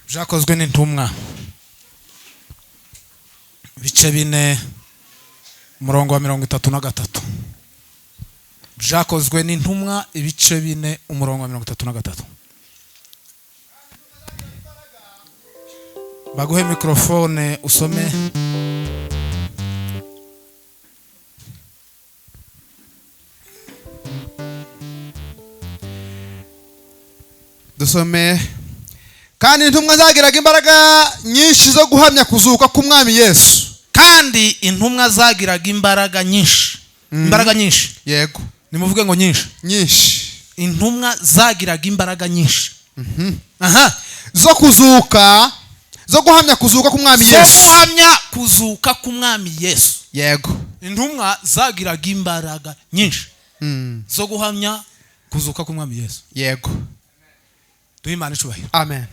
Byakozwe n'intumwa, ibice 4, umurongo wa 33. Byakozwe n'intumwa, ibice 4, umurongo wa 33. Baguhe mikrofone usome. Dusome. Kandi intumwa zagiraga imbaraga nyinshi zo guhamya kuzuka k'Umwami Yesu. Kandi intumwa zagiraga imbaraga nyinshi, imbaraga nyinshi. Yego. Nimuvuge ngo nyinshi. Nyinshi. Intumwa zagiraga imbaraga nyinshi, aha. Zo kuzuka, zo guhamya kuzuka k'Umwami zo Yesu. guhamya kuzuka k'Umwami Yesu. Yego. Intumwa zagiraga imbaraga nyinshi zo guhamya kuzuka k'Umwami Yesu. Yego. Duhe Imana icubahiro. Amen.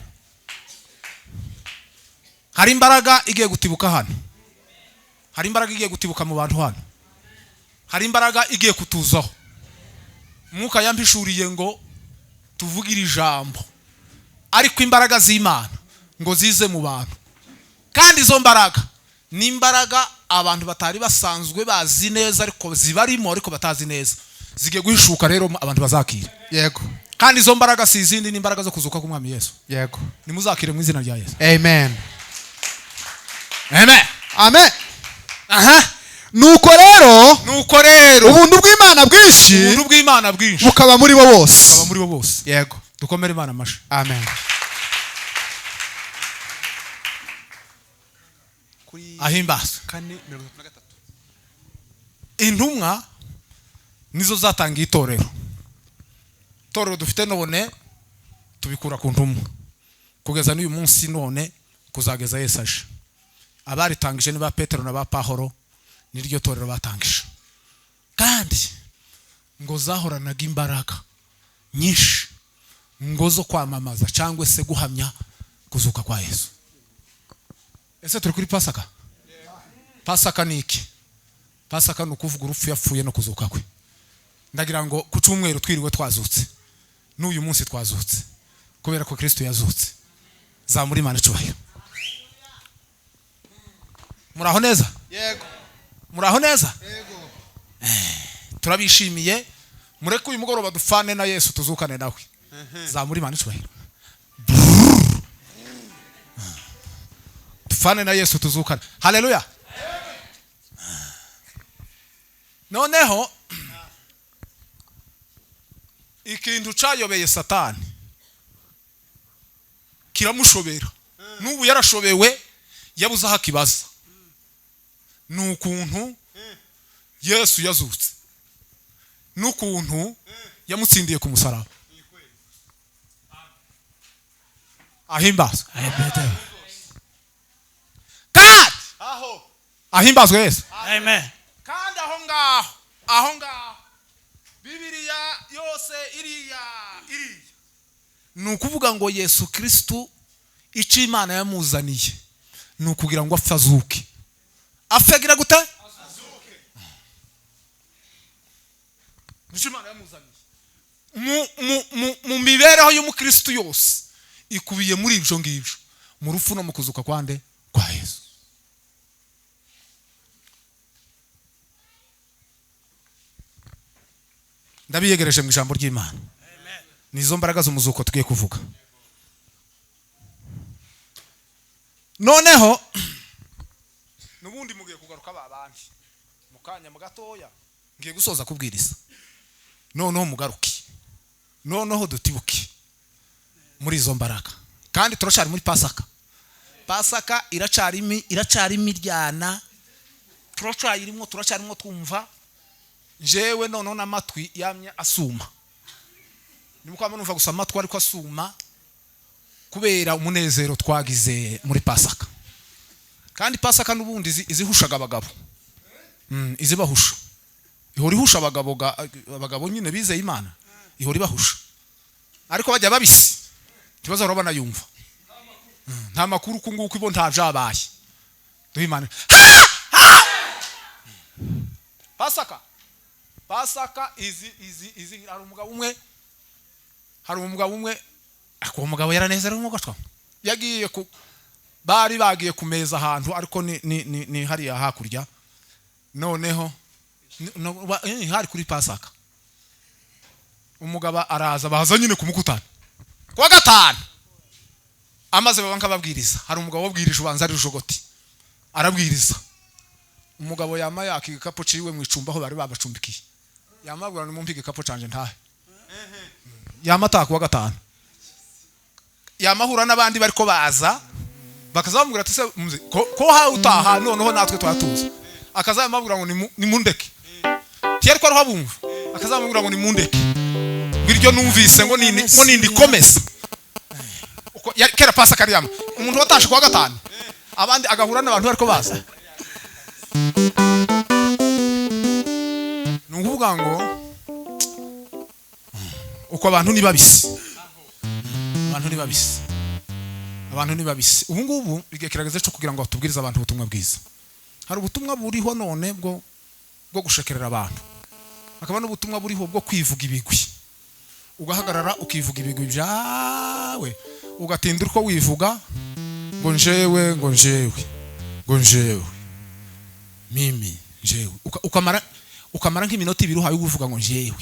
Hari imbaraga igiye gutibuka hano, hari imbaraga igiye gutibuka mu bantu hano, hari imbaraga igiye kutuzaho. Umwuka yampishuriye ngo tuvugire ijambo, ariko imbaraga z'Imana ngo zize mu bantu. Kandi izo mbaraga ni imbaraga abantu batari basanzwe bazi neza, ariko zibarimo, ariko batazi neza. Zigiye guhishuka rero, abantu bazakira. Yego. Kandi izo mbaraga si izindi, ni imbaraga zo kuzuka k'Umwami Yesu. Yego. Nimuzakire mu izina rya Yesu. Amen. Amen. Amen. Aha. Nuko rero, Nuko rero, ubuntu bw'Imana bwinshi ubuntu bw'Imana bwinshi bukaba muri bo bose. Bukaba muri bo bose. Yego. Dukomere Imana amashyi. Amen. Ahimbazwe. 4:33. Intumwa nizo zatangiye itorero. Itorero dufite none tubikura ku ntumwa kugeza n'uyu munsi none, kuzageza Yesu aje. Abaritangije ni ba Petero na ba Pahoro, niryo torero batangije. Kandi ngo zahoranaga imbaraga nyinshi ngo zo kwamamaza cyangwa se guhamya kuzuka kwa Yesu. Ese turi kuri Pasaka? Pasaka ni iki? Pasaka ni ukuvuga urupfu yapfuye no kuzuka kwe. Ndagira ngo ku cyumweru twiriwe twazutse, n'uyu munsi twazutse kubera ko Kristo yazutse. Zamura Imana icubahiro. Muraho neza? Yego. Muraho neza? Yego. Turabishimiye. Mureke uyu mugoroba dupfane na Yesu, tuzukane nawe. Zamura Imana icubahiro. Dupfane na Yesu, tuzukane. Haleluya. Noneho ikintu cayobeye Satani kiramushobera, n'ubu yarashobewe, yabuze aho akibaza, ni ukuntu Yesu yazutse n'ukuntu yamutsindiye ku musaraba. Ahimbazwe kandi ahimbazwe Yesu. Amen. Kandi aho ngaho, aho ngaho, Bibiliya yose iriya iriya, ni ukuvuga ngo Yesu Kristu, icyo Imana yamuzaniye ni ukugira ngo apfe azuke. Apfe agira gute? Nicyo Imana yamuzaniye. Mu mibereho y'umukristu yose ikubiye muri ibyo ngibyo, mu rupfu no mu kuzuka kwande kwa Yesu. Ndabiyegereje mu ijambo ry'Imana. Nizo mbaraga z'umuzuko tugiye kuvuga. Noneho nubundi mugiye kugaruka babandi mu kanya mu gatoya, ngiye gusoza kubwiriza. Noneho mugaruke, noneho dutibuke muri izo mbaraga. Kandi turacari muri Pasaka. Pasaka iracari imiryana, turacyayirimo, turacyarimo twumva. Jewe noneho n'amatwi yamye asuma, nimukwama numva gusa amatwi ariko asuma kubera umunezero twagize muri Pasaka. Kandi Pasaka n'ubundi izihushaga abagabo, izibahusha, ihora ihusha abagabo, abagabo nyine bizeye Imana, ihora ibahusha, ariko bajya babisi ntibazahora banayumva. Nta makuru uku nguku ibo nta jabaye. Duhe Imana. Pasaka, Pasaka izi izi izi hari umugabo umwe, hari umugabo umwe, ariko uwo mugabo yaranezerewe umugotwa. Yagiye ku bari bagiye kumeza ahantu, ariko ni hariya hakurya. Noneho hari kuri Pasaka, umugabo araza, baza nyine kumukutana kuwa gatanu, amaze baba nkababwiriza. Hari umugabo wabwirije, ubanza ari Rujogoti, arabwiriza. Umugabo yama yaka igikapu ciwe mu icumba aho bari babacumbikiye, yamabwira: "Nimumpe igikapu canje ntahe." Yama ataha kuwa gatanu, yamahura n'abandi bariko baza, bakaza bamubwira ati: "Se mzee, ko hawe utaha, noneho natwe twatuza?" Akazamubwira ngo: "Nimundeke." Tiyari ko ariho abumva, akazamubwira ngo: "Nimundeke, ngo iryo numvise ngo nini, ngo nindi komeza." Uko kera Pasaka yama umuntu watashe kuwa gatanu, abandi agahura n'abantu bariko baza. Ni ukuvuga ngo uko abantu ni babisi, abantu ni babisi, abantu ni babisi. Ubu ngubu igihe kirageze cyo kugira ngo tubwirize abantu ubutumwa bwiza. Hari ubutumwa buriho none bwo gushekerera abantu, hakaba n'ubutumwa buriho bwo kwivuga ibigwi. Ugahagarara ukivuga ibigwi byawe, ugatinda uko wivuga ngo njewe, ngo njewe, ngo njewe, mimi njewe. Ukamara nk'iminota 2 uhaye uvuga ngo njewe,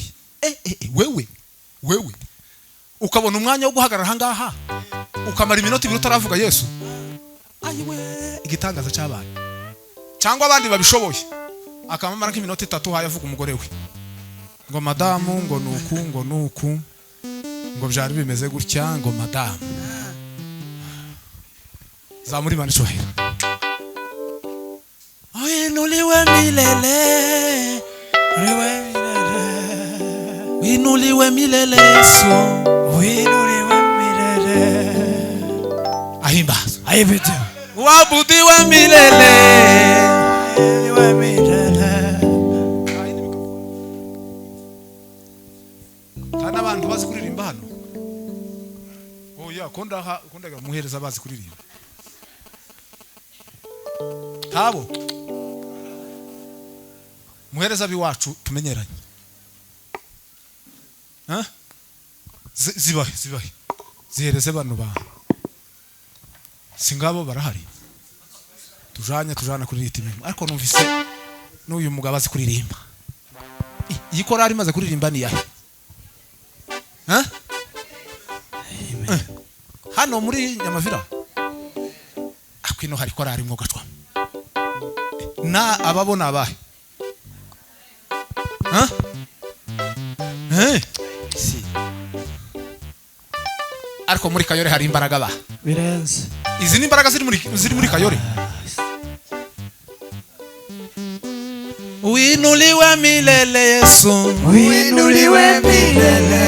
wewe, wewe. Ukabona umwanya wo guhagarara ahangaha ukamara iminota 2 utaravuga Yesu. Ayiwe, igitangaza cyabaye! Cyangwa abandi babishoboye, akamamara nk'iminota 3 uhaye avuga umugore we, ngo madamu, ngo nuku, ngo nuku, ngo byari bimeze gutya, ngo madamu. Zamuri Imana icyubahiro. Uinuliwe milele, uinuliwe milele, uinuliwe milele Yesu, uinuliwe milele, ahimbazwe, ahimbazwe, uabudiwe milele, uabudiwe milele. Hari n'abantu bazi kuririmba hano? Oya, ko ndaha, ko ndagira muhereza bazi kuririmba ntabo. Muhereza b'iwacu tumenyeranye. Ha? Zibahe, zibahe, zihereze bano bantu. Singabo barahari, tujanye, tujana kuri ritime. Ariko numvise n'uyu mugabo azi kuririmba. Iyi korari imaze kuririmba ni yahe? Ha? Hano muri Nyamavira akwino hari korari mwo gacwa na ababona abahe? Ha? Si. Ariko muri Kayore hari imbaraga ba birenze. Izi ni imbaraga ziri muri Kayore. Uinuliwe milele Yesu, Uinuliwe milele,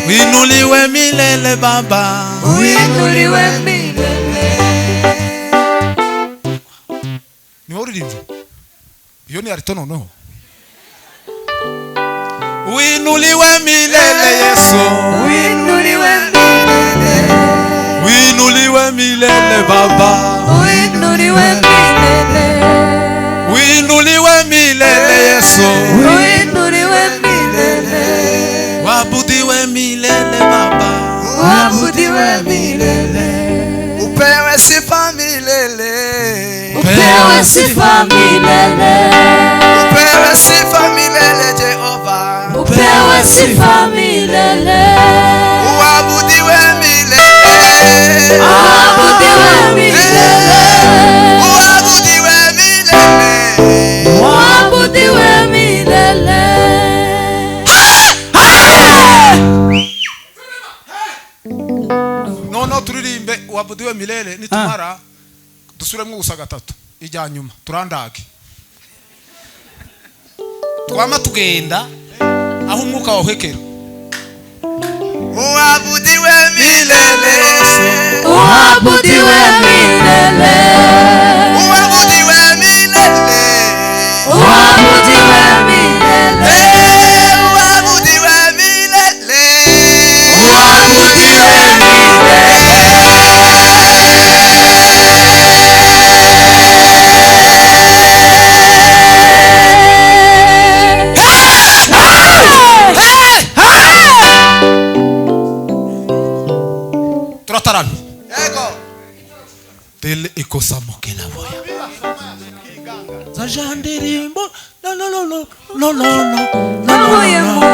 uinuliwe milele Baba, uinuliwe milele. Ni wowe uririmbye iyo ni alto noneho. Uinuliwe milele Yesu, Uinuliwe milele, uinuliwe milele Baba, uinuliwe milele, uinuliwe milele Yesu, uinuliwe milele, uabudiwe milele Baba, uabudiwe milele, Upewe sifa milele, upewe sifa milele, upewe sifa milele Jehova, upewe sifa milele, uabudiwe milele, uabudiwe milele, uabudiwe milele. Uabudiwe milele. Noneho turirimbe uabudiwe milele. Nitumara dusubiremo gusa gatatu ijya nyuma, turandage, twama tugenda aho umwuka wahekera. Uabudiwe milele, Uabudiwe milele, uabudiwe milele, uabudiwe milele, uabudiwe milele, uabudiwe milele. Turataramye. Yego. Tele ikosa mokela voya. Za jandirimbo no no no no no no no Navuye no mu no.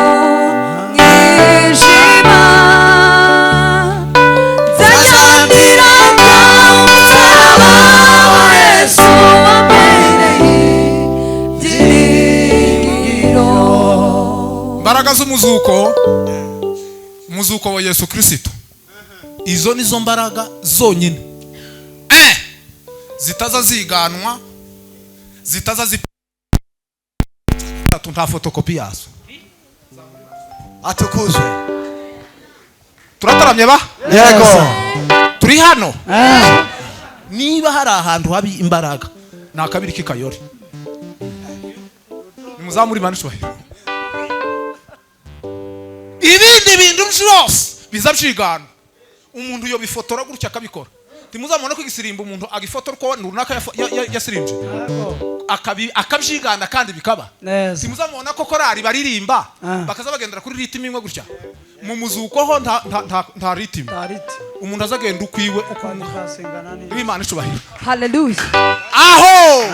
mwijima nzajyandirana umusaraba wa Yesu wambereye ibyiringiro. Mbaraga z'umuzuko, umuzuko wa Yesu Kristo, izo nizo mbaraga zonyine zitaza ziganwa, zitaza zi nta fotokopi yazo. Atukuzwe. Turataramye ba? Yego. Turi hano. Niba hari ahantu habi imbaraga ni akabiri k'ikayore, nimuzamure Imana icyubahiro. Ibindi bintu byose biza byigana, umuntu yo bifotora gutya akabikora. Ntimuzamubona ko igisirimbo umuntu agifotora uko runaka yasirimbye akabyigana kandi bikaba. Neza. Ntimuzamubona ko korari baririmba Ah. bakaza bagendera kuri ritime imwe gutya. Mu muzuko ho nta ritime. Tariti. Umuntu azagenda ukwiwe uko Kwandikasingana ni. Imana icyubahiro. Hallelujah. Aho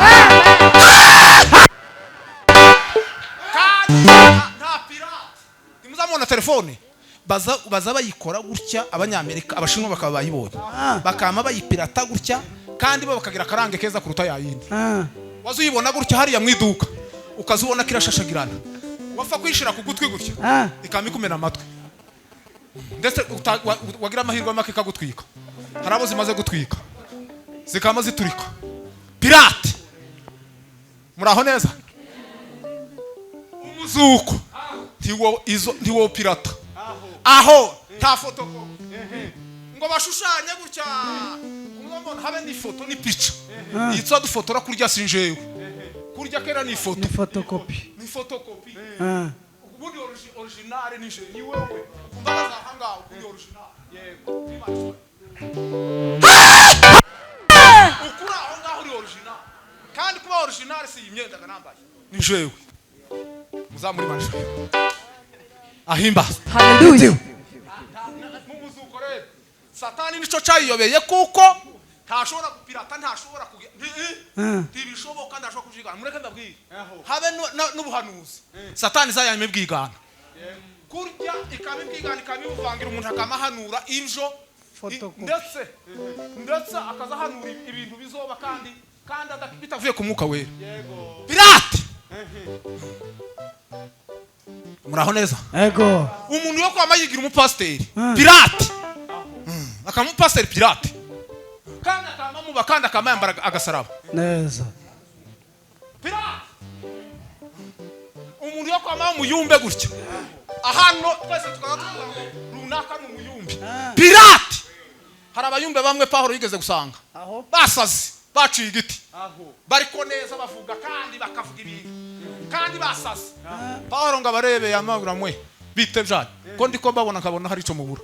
kandi nta pirate. Ntimuzamubona telefone baza bayikora gutya, abanyamerika, abashinwa bakaba bayibonye, bakama bayipirata gutya, kandi bo bakagira akarange keza kuruta yayindi. Ah. Waza uyibona gutya hariya mu iduka, ukazubona kirashashagirana, wapfa kwishira ku gutwi gutya Ah. ikama ikumena amatwi, ndetse wagira amahirwe make ikagutwika. Hari abo zimaze gutwika zikama ziturika. Pirate. Muraho neza. Umuzuko ntiwo izo ntiwo pirata. Aho nta foto ngo bashushanye gutya kumubona habe n'ifoto n'ipica yitwa dufotora kurya sinjewe kurya kera ni ifoto. Ni photocopy. Ni fotokopi. Ah. Ubundi originale ni je ni wewe kumbaza hanga ubundi original. Yego, ukura aho ngaho uri original, kandi kuba original si imyenda nambaye ni jewe. Muzamuri manisha ahimba. Hallelujah. Mu muzuko rero Satani nico cayiyobeye, kuko ntashobora gupirata, ntashobora ntibishoboka, ntashobora kubyigana. Mureke ndabwire habe n'ubuhanuzi Satani izayame bwigana kurya ikabibwigana, ikabibuvangira, umuntu akamahanura ivyo Photocopy. Ndetse akazahanura ibintu bizoba kandi bitavuye ku mwuka wera. Pirate. Muraho neza. Ego. Umuntu yo kwama yigira umupasiteri pirate, akaba umupasiteri pirate, kandi akama muba, kandi akama yambara agasaraba. Neza. Pirate. Umuntu yo kwama umuyumbe gutya ahano twese tukaza tuvuga ngo runaka ni umuyumbe pirate. Hari abayumbe bamwe Pawulo yigeze gusanga basazi baciye igiti, bariko neza bavuga kandi bakavuga ibintu kandi basazi. Pawulo ngo abarebe yamabura mwe bite byanyu ko ndiko mbabona nkabona hari ico mubura.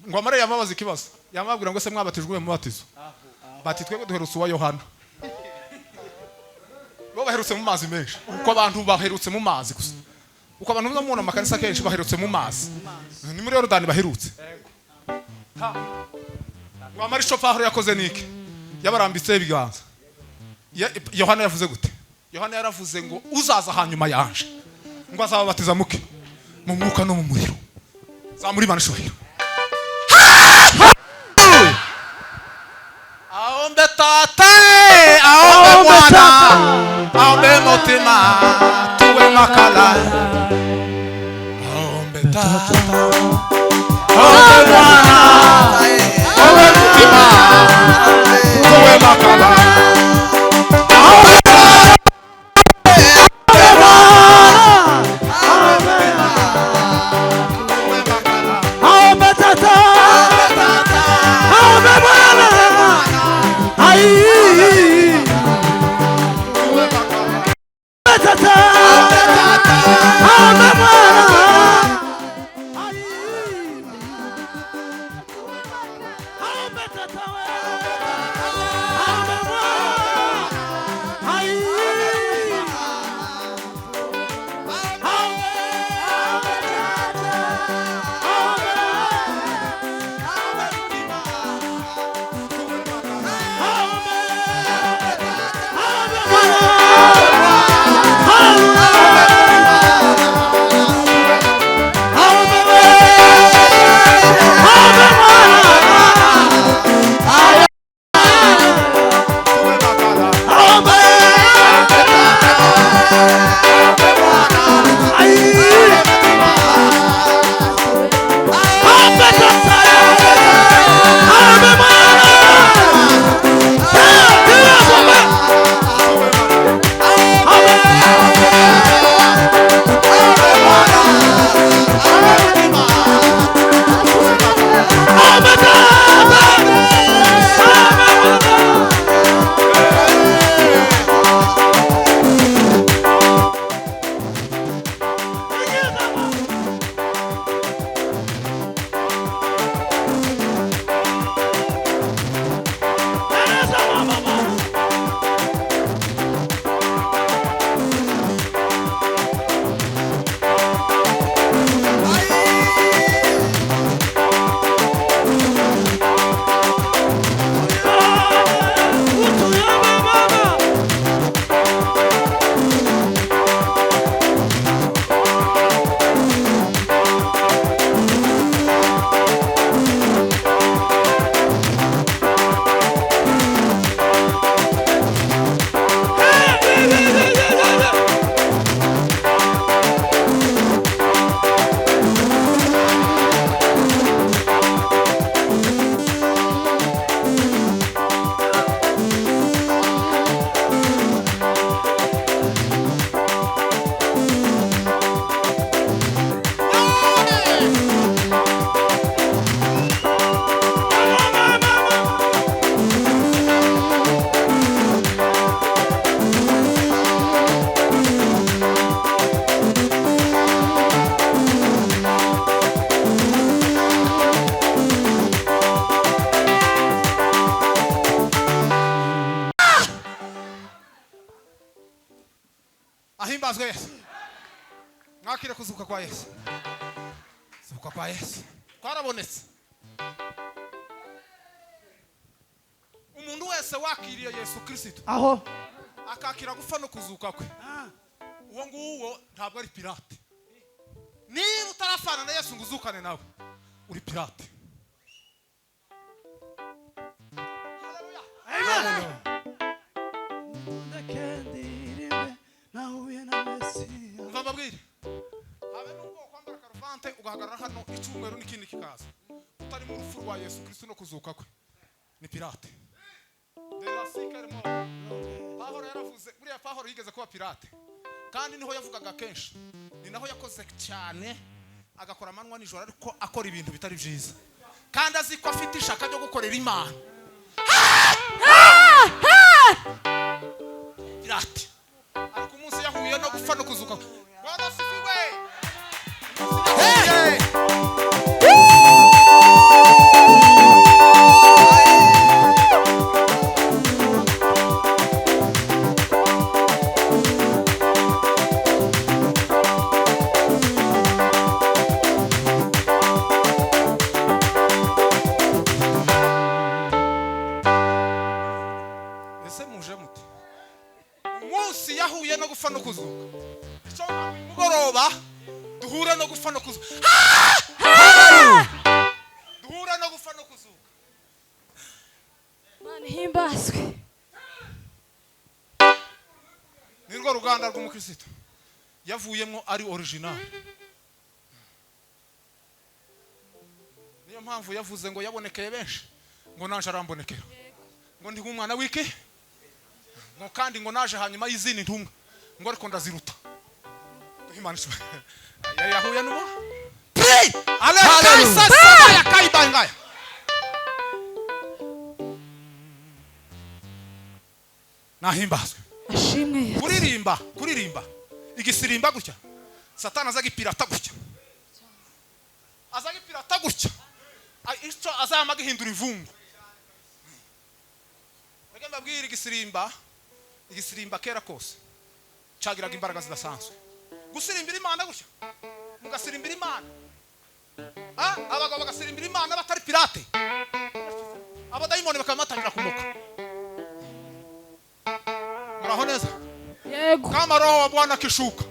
Ngo amare yamabaza ikibazo, yamabwira ngo se mwabatijwe mu mubatizo? Bati twebwe duherutse uwa Yohana. Bo baherutse mu mazi menshi, uko abantu baherutse mu mazi gusa, uko abantu muzamubona mu makanisa kenshi baherutse mu mazi, ni muri Yorodani baherutse. Ngo amare ico Pawulo yakoze niki? Yabarambitseho ibiganza. Yohana yavuze gute? Yohana yaravuze ngo uzaza hanyuma yanje ngo azababatiza muke mu mwuka no mu muriro. Zamuri Imana icyubahiro. Aombe tate, aombe mwana, aombe mutima tuwe makala. Aombe tata, aombe mwana, aombe mutima tuwe makala. Aombe tata, aombe mwana, tuwe makala. Aombe Ahimbazwe Yesu. Mwakire kuzuka kwa Yesu. Kuzuka kwa Yesu kwarabonetse. Umuntu wese wakiriye Yesu Kristo aho akakira gupfa no kuzuka kwe, uwo nguwo ntabwo ari pirate. Niba utarafana na Yesu ngo uzukane nawe, uri pirate. Haleluya. Ndakendirime nahuye na Mesiya. Umva mbabwire, habe nubwo kwambara karuvante ugahagarara hano icyumweru n'ikindi kikaza utari mu rupfu rwa Yesu Kristo no kuzuka kwe, ni pirate. De la sikermo. Pahoro yaravuze, buriya Pahoro yigeze kuba pirate, kandi niho yavugaga kenshi, ni naho yakoze cyane, agakora amanywa nijoro, ariko akora ibintu bitari byiza, kandi azi ko afite ishaka ryo gukorera Imana. Pirate. Ariko umunsi yahuye no gupfa no kuzuka, Bwana asifiwe. Hey! Ese muje mute? Umunsi yahuye no gupfa no kuzuka, icyo mugoroba duhura no gupfa no kuzuka, duhura no gupfa no kuzuka. Mana himbazwe. Nirwo ruganda rw'umukristo yavuyemo ari original. Niyo mpamvu yavuze ngo yabonekeye benshi, ngo naje arambonekera, ngo ndi nk'umwana w'iki, ngo kandi ngo naje hanyuma y'izindi ntumwa, ngo ariko ndaziruta. Imana ishimwe. Yari yahuye n'uwo Pri! Alekaisa sabaya kaibangaya. Nahimbazwe. Ashimwe Yesu. Kuririmba, kuririmba igisirimba gutya, Satani azaga ipirata gutya, azaga ipirata gutya, icyo azama agihindura ivungu. Reka mbabwire, igisirimba, igisirimba kera kose cagiraga imbaraga zidasanzwe. Gusirimbira Imana gutya, mugasirimbira Imana, abagabo bagasirimbira Imana batari pirate, abadayimoni bakaba batangira kumoka. Muraho neza? Yego. Kama roho wa Bwana akishuka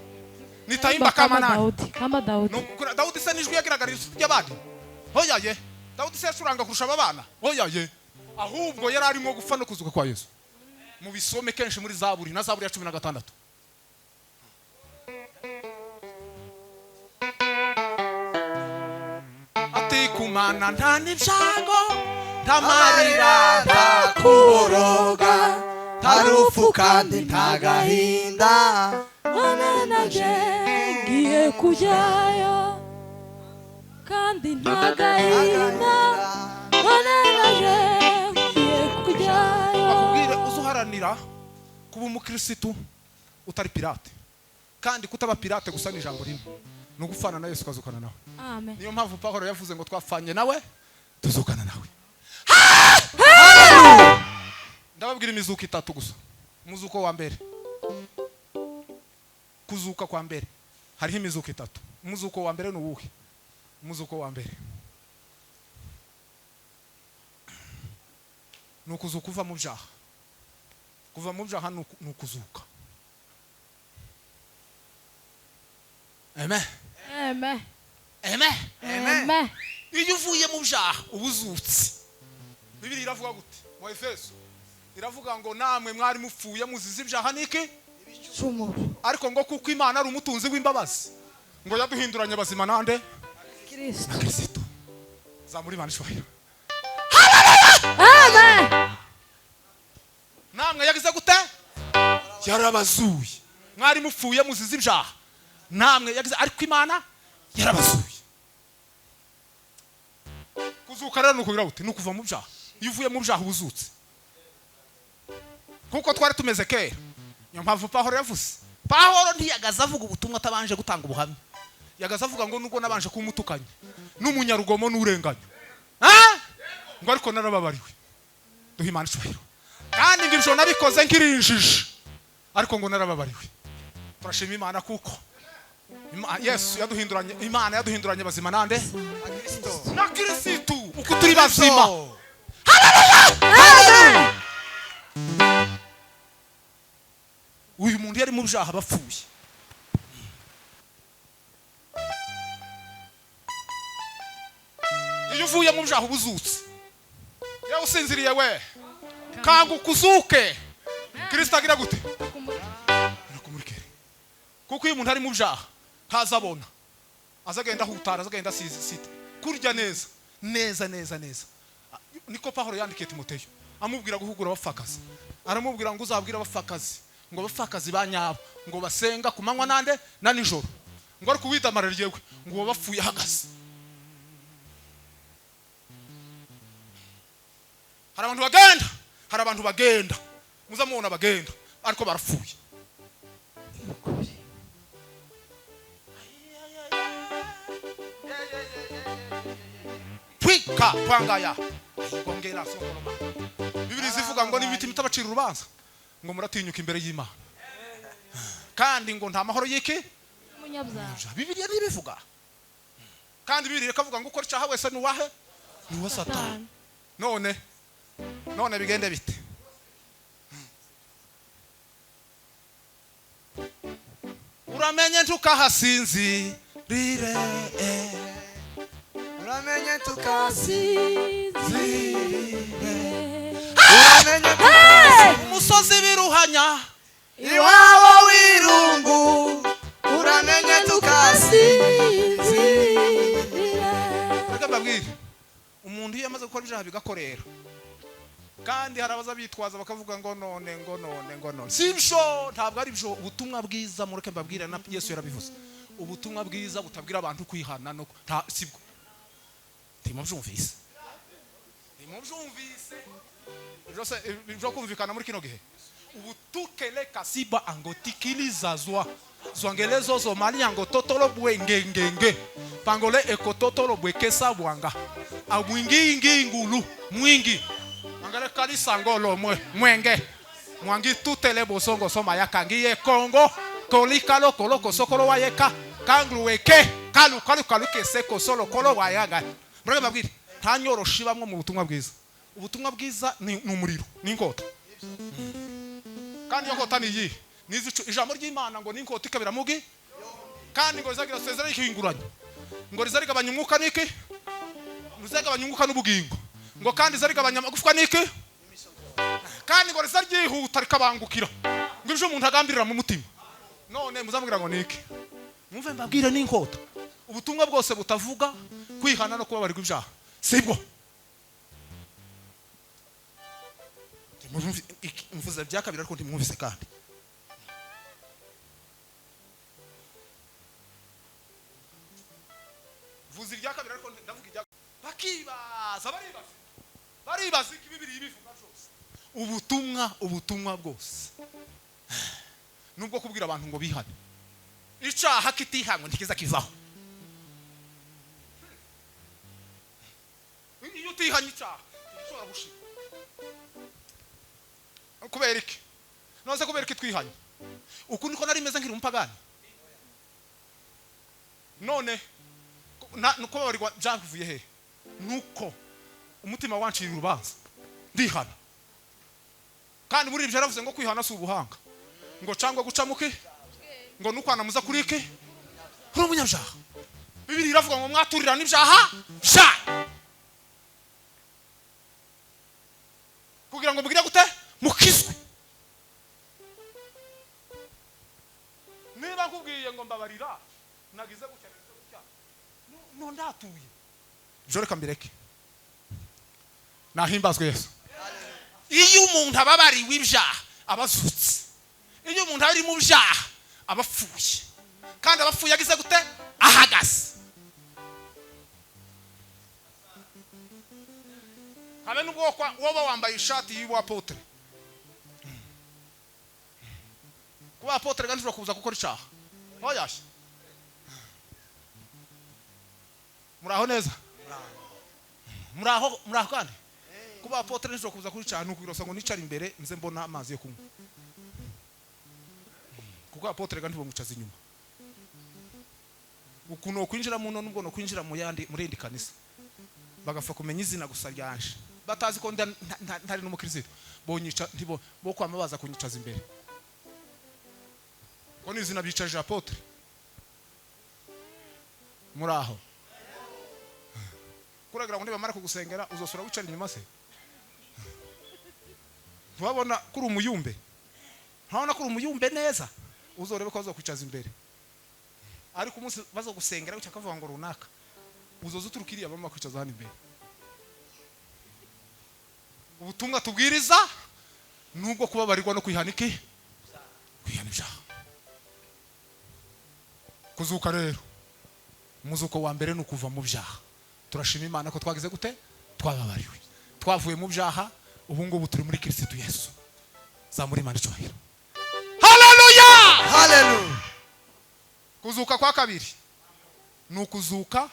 nitaimba kama nani? Daudi, kama Daudi. No, Daudi se nijwi yagiraga ry'abandi? Oya ye. Daudi se yacuranga kurusha aba bana? Oya ye. Ahubwo yari arimo gupfa no kuzuka kwa Yesu. Mubisome kenshi muri Zaburi na Zaburi ya 16. Ati kumana nta n'ibyago, nta marira, nta kuboroga, nta rupfu kandi nta gahinda. Mana naje ngiye kujyayo kandi nta gahinda. Mana naje ngiye kujyayo. Bakubwire, uzuharanira kuba umukirisitu utari pirate, kandi kutaba pirate gusa ni ijambo rimwe, ni ugupfana na Yesu ukazukana nawe. Amen. Niyo mpamvu Pawulo yavuze ngo twapfanye nawe tuzukana nawe. Ndababwira imizuko itatu gusa. Umuzuko wa mbere, kuzuka kwa mbere, hariho imizuko itatu. Umuzuko wa mbere ni uwuhe? Umuzuko wa mbere ni ukuzuka uva mu byaha. Kuva mu byaha ni ukuzuka. Amen. Amen. Amen. Amen. Iyo uvuye mu byaha uba uzutse. Bibiliya iravuga gute? Mu Efeso iravuga ngo namwe mwari mupfuye muzize ibyaha niki? Cumuro. Ariko ngo kuko Imana ari umutunzi w'imbabazi, ngo yaduhinduranye bazima nande? Kristo. Na Kristo. Zamuri Imana ishobora. Amen. Namwe yagize gute? Yarabazuye. Mwari mupfuye muzize ibyaha, namwe yagize, ariko Imana yarabazuye. Kuzuka rero nuko birabuti, ni ukuva mu byaha. Iyo uvuye mu byaha uba uzutse. Kuko twari tumeze kera. Niyo mpamvu Pawulo yavuze. Pawulo ntiyagaza avuga ubutumwa atabanje gutanga ubuhamya. Yagaza avuga ngo nubwo nabanje kumutukanya n'umunyarugomo n'urenganya, ngo ariko narababariwe. Duhe Imana icyubahiro. Kandi ngo ibyo nabikoze nkirinjije, ariko ngo narababariwe. Turashima Imana kuko Yesu yaduhinduranye, Imana yaduhinduranye bazima nande na Kristo, uko turi bazima. Haleluya. Uyu muntu yari mu byaha bapfuye. Iyo uvuye mu byaha ubuzutse, yewe usinziriye we, kanguka uzuke. Kristo agira gute? Nakumurikere. Kuko iyo umuntu ari mu byaha ntazabona, azagenda ahutara, azagenda asisita kurya neza neza neza neza. Niko Pawulo yandikiye Timoteyo amubwira guhugura abapfakazi, aramubwira ngo uzabwira abapfakazi ngo abapfakazi ba nyabo ngo basenga ku manywa nande na nijoro, ngo ari kuwidamarira yewe ngo bapfuye ahagaze. Hari abantu bagenda, hari abantu bagenda, muzamubona bagenda ariko barapfuye. Twika twangaya ngongera sokoroma. Bibiri zivuga ngo n'ibiti mitabacira urubanza ngo muratinyuka imbere y'Imana, kandi ngo nta mahoro y'iki umunyabyaha. Bibiliya ntibivuga. Kandi Bibiliya ikavuga ngo ukora icyaha wese ni uwahe? Ni uwa Satani. None none bigende bite? Uramenye ntukahasinzirire, uramenye Tukasinzirire, uramenye umusozi biruhanya iwabo w'irungu, uramenye tukasinzirire. Reka mbabwire, umuntu iyo yamaze gukora ibyaha bigakorera, kandi hari abaza bitwaza bakavuga ngo none ngo none ngo none, si byo, ntabwo ari byo. Ubutumwa bwiza, mureke mbabwire, na Yesu yarabivuze, ubutumwa bwiza butabwira abantu kwihana no nta sibwo. Ntimubyumvise, ntimubyumvise byose byo kumvikana muri kino gihe. Ubutukele kasiba angotikilizazwa zwangelezo zomali angototolo bwengengenge pangole ekototolo bwekesa bwanga abwingingi ngulu mwingi angale kalisa ngolo mwe mwenge mwangi tutele bosongo soma yakangiye Kongo kolikalo koloko sokolo wayeka kangluweke kalu kalu kalu keseko solo kolo wayaga. Mureke mbabwire, nta nyorosho ibamwo mu butumwa bwiza. Ubutumwa bwiza ni umuriro, ni inkota. Kandi iyo nkota ni iyi, nizicu ijambo ry'Imana ngo ni inkota ikabira mugi, kandi ngo rizagira sezera ikinguranye, ngo rizarigabanya umwuka niki, rizagabanya umwuka n'ubugingo, ngo kandi rizarigabanya amagufwa niki, kandi ngo rizaryihuta rikabangukira, ngo ibyo umuntu agambirira mu mutima. None muzamubwira ngo niki? Mwumve mbabwire, ni inkota. Ubutumwa bwose butavuga kwihana no kubabarirwa ibyaha sibwo. Mvuze bya kabiri ariko ntimwumvise kandi. Mvuze irya kabiri ariko ndavuga irya bakibaza, baribaza, baribaza iki Bibiliya ibivuga byose. Ubutumwa, ubutumwa bwose nubwo kubwira abantu ngo bihane, icyaha kitihanywe ntikiza kivaho. Iyo utihanye icyaha gishobora gushira. Kubera iki? None se kubera iki twihanye? Uku niko nari meze nkiri umupagani. None nuko babarirwa byavuye he? Nuko umutima wancira urubanza ndihana. Kandi muri ibyo yaravuze ngo kwihana si ubuhanga, ngo cangwa guca muki, ngo nukwana muza kuri iki uri umunyabyaha. Bibiliya iravuga ngo mwaturirana ibyaha byanyu kugira ngo mugire gute? Mukizwe. Niba nkubwiye ngo mbabarira nagize gutya nagize gutya, no ndatuye, byo reka mbireke. Nahimbazwe Yesu. Iyo umuntu ababariwe ibyaha abazutse, iyo umuntu ari mu byaha abapfuye, kandi abapfuye agize gute? Ahagaze. Habe nubwo woba wambaye ishati y'uwapotre, kuba apotre kandi ushobora kuza gukora icyaha. Hoyashe, muraho neza, muraho, muraho. Kandi kuba apotre nshobora kuza kuri icyaha nukugira ngo nicara imbere nze mbona amazi yo kunywa. Kuko apôtre ga ntibamwicaza inyuma. Ukuntu kwinjira mu nubwo no kwinjira mu yandi muri indi kanisa, bagapfa kumenya izina gusa ryanje, batazi ko ntari n'umukristo, bonyica ntibo bo kwama baza kunyicaza imbere. Ko ni izina bicaje apôtre muri aho. Kuragira ngo nibamara kugusengera uzosura wicara inyuma se. Ntubabona kuri umuyumbe, ntabona kuri umuyumbe neza, uzorebe ko bazokwicaza imbere. Ariko umunsi bazogusengera ucya kavuga ngo runaka, uzoza uturukiriya bama kwicaza hano imbere. Ubutumwa tubwiriza nubwo kubabarirwa no kwihana iki? Kwihana ibyaha. Kuzuka rero, umuzuko wa mbere ni ukuva mu byaha. Turashima Imana ko twagize gute? Twababariwe, twavuye mu byaha, ubu ngubu turi muri Kristo Yesu. Zamura Imana icyubahiro. Haleluya, haleluya. Kuzuka kwa kabiri ni ukuzuka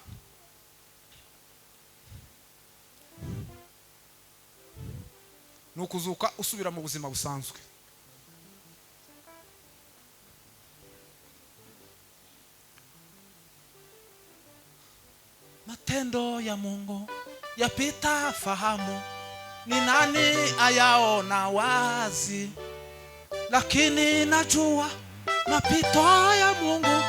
usubira mu buzima busanzwe. Matendo ya Mungu yapita fahamu, ni nani ayaona wazi? Lakini najua mapito ya Mungu.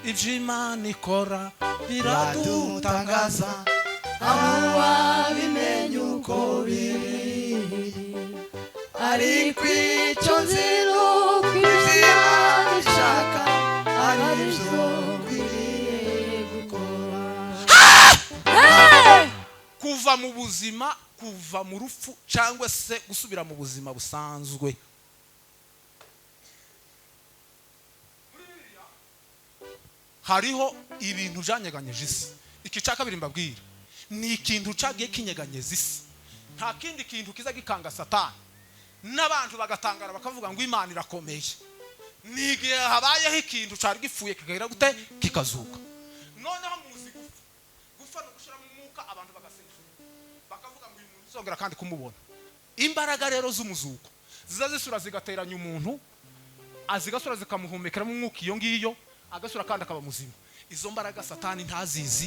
Ibyo Imana ikora biradutangaza, ntawabimenye uko biri, ariko icyo nzi ni uko ibyo Imana ishaka ari byo nkwiriye gukora. Kuva mu buzima, kuva mu rupfu cyangwa se gusubira mu buzima busanzwe. Hariho ibintu byanyeganyeje isi. Iki cya kabiri mbabwira ni ikintu cyagiye kinyeganyeza isi. Nta kindi kintu kiza gikanga Satani n'abantu bagatangara bakavuga ngo Imana irakomeye, ni igihe habayeho ikintu cyari gipfuye kikagira gute? Kikazuka. Noneho muzi gupfa, gupfa no gushira mu mwuka, abantu bagasenga bakavuga ngo uyu muntu uzongera kandi kumubona. Imbaraga rero z'umuzuko ziza zisura zigateranya umuntu, azigasura zikamuhumekera mu mwuka iyo ngiyo, agasura kandi akaba muzima. Izo mbaraga Satani ntazizi.